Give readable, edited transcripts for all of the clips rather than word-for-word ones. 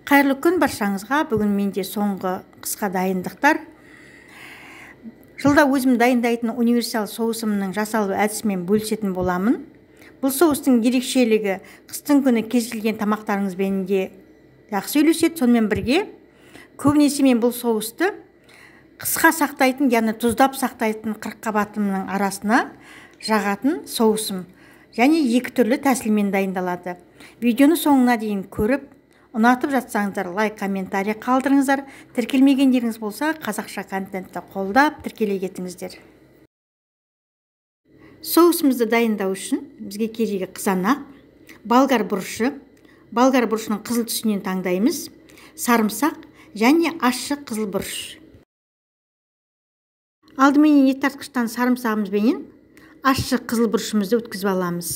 Қайырлы күн баршаңызға. Бүгін менде соңғы қысқа дайындықтар. Жылда өзім дайындайтын универсал соусымның жасалу әдісімен бөлісетін боламын. Бұл соустың ерекшелігі қыстың күні кез келген тамақтарыңызбен де жақсы үйлеседі. Сонымен бірге көбінесе мен бұл соусты қысқа сақтайтын, яғни тұздап сақтайтын қырыққабатымның арасына жағатын соусым. Және екі түрлі тәсілмен дайындалады. Видеоны соңына дейін көріп, ұнатып жатсаңыздар лайк, комментарий қалдырыңыздар. Тіркелмегендеріңіз болса, қазақша контентті қолдап, тіркеле кетіңіздер. Соусымызды дайындау үшін бізге керегі қызанақ, болгар бұрышы, болгар бұрышының қызыл түсінен таңдаймыз, сарымсақ және ащы қызыл бұрыш. Алдымен ет тартқыштан сарымсағымызбенен ащы қызыл бұрышымызды өткізіп аламыз.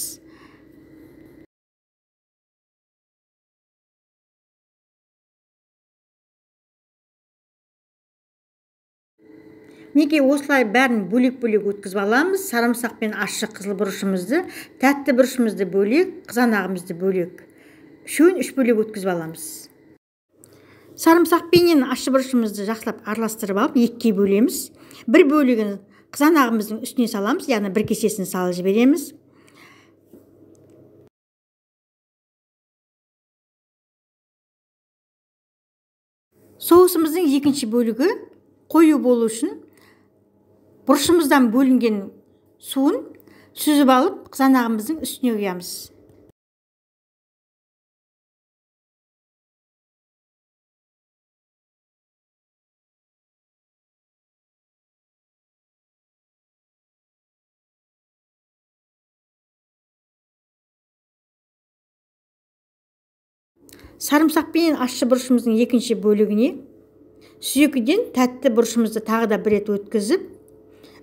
Неге осылай бәрін бөлек-бөлек өткізіп аламыз? Сарымсақ пен ащы қызыл бұрышымызды, тәтті бұрышымызды бөлек, қызанағымызды бөлек. Үшеуін үш бөлек өткізіп аламыз. Сарымсақ пенен ащы бұрышымызды жақсылап араластырып алып, екіге бөлеміз. Бір бөлігін қызанағымыздың үстіне саламыз, яғни бір кесесін салып жібереміз. Соусымыздың екінші бөлігі қою болу үшін бұрышымыздан бөлінген суын сүзіп алып, қызанағымыздың үстіне құямыз. Сарымсақ пен ащы бұрышымыздың екінші бөлігіне сүзекіден тәтті бұрышымызды тағы да бір рет өткізіп,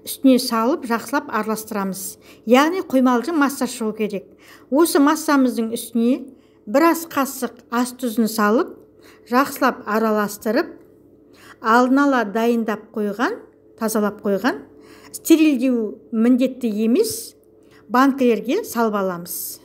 үстіне салып, жақсылап араластырамыз. Яғни құймалжың масса шығу керек. Осы массамыздың үстіне біраз қасық ас тұзын салып, жақсылап араластырып, алдын ала дайындап қойған, тазалап қойған, стерилдеу міндетті емес, банкілерге салып аламыз.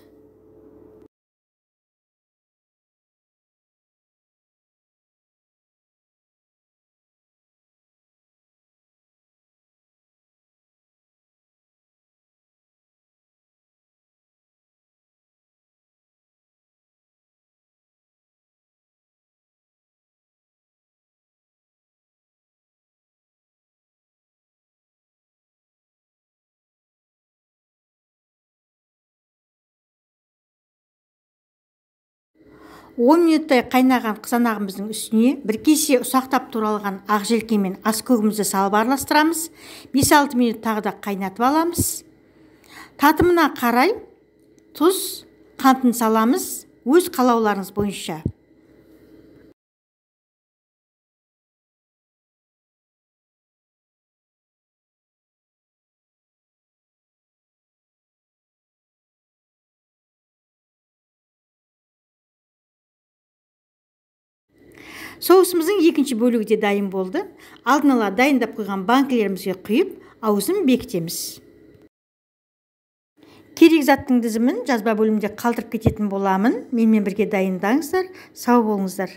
Он минуттай қайнаған қызанағымыздың үстіне бір кесе ұсақтап туралған ақ желке мен ас көгімізді салып араластырамыз. 5-6 минут тағы да қайнатып аламыз. Татымына қарай тұз, қантын саламыз, өз қалауларыңыз бойынша. Соусымыздың екінші бөлігі де дайын болды. Алдын ала дайындап қойған банкілерімізге құйып, аузын бекітеміз. Керек заттың тізімін жазба бөлімде қалдырып кететін боламын. Менімен бірге дайындаңыздар. Сау болыңыздар.